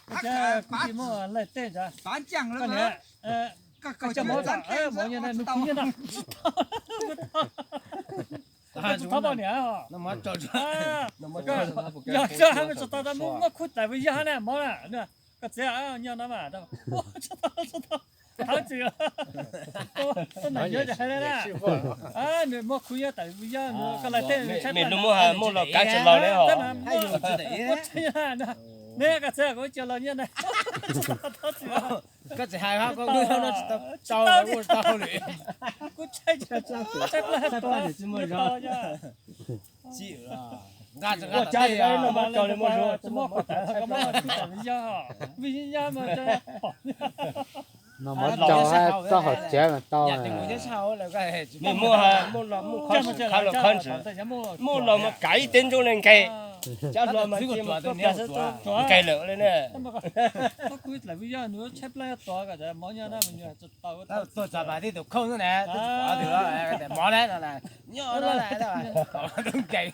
Kuv tsis muaj laij tej ntawd. Koj niam, koj coj mov, mov nyiaj na, nws kuv nyiaj na. Tsis tau, tsis tau poj niam. Yog tsis tau muab khub tawm vim yog na mov na. Koj txiv nyob no mas, tsis tau, tsis tau. Thov txim. Nws muab khub nyob tawm vim yog koj laij tej, nws muab, muab los kav tsis los ne. Neb koj txiv kuv cia los nyiaj na. Koj tsis hais, koj tsis tau, tsis tau li. Kuv tshaib, tshaib plab tuag. Nqa tsis nqa, tsis muab khub tawm, koj muab khub tawm vim yog, vim yog mas. No muab tso txoj hauv tsev mas tau. Nws muab, muab los, muab qhov ntsis, muab los mas kav ib teb ntsuab ne nqes. Cov hluas mas cia mas koj pliag xwb, nqes lawm li ne. Tuag txog mas tib tus khauj xwb na, mov na, nyob no nqes.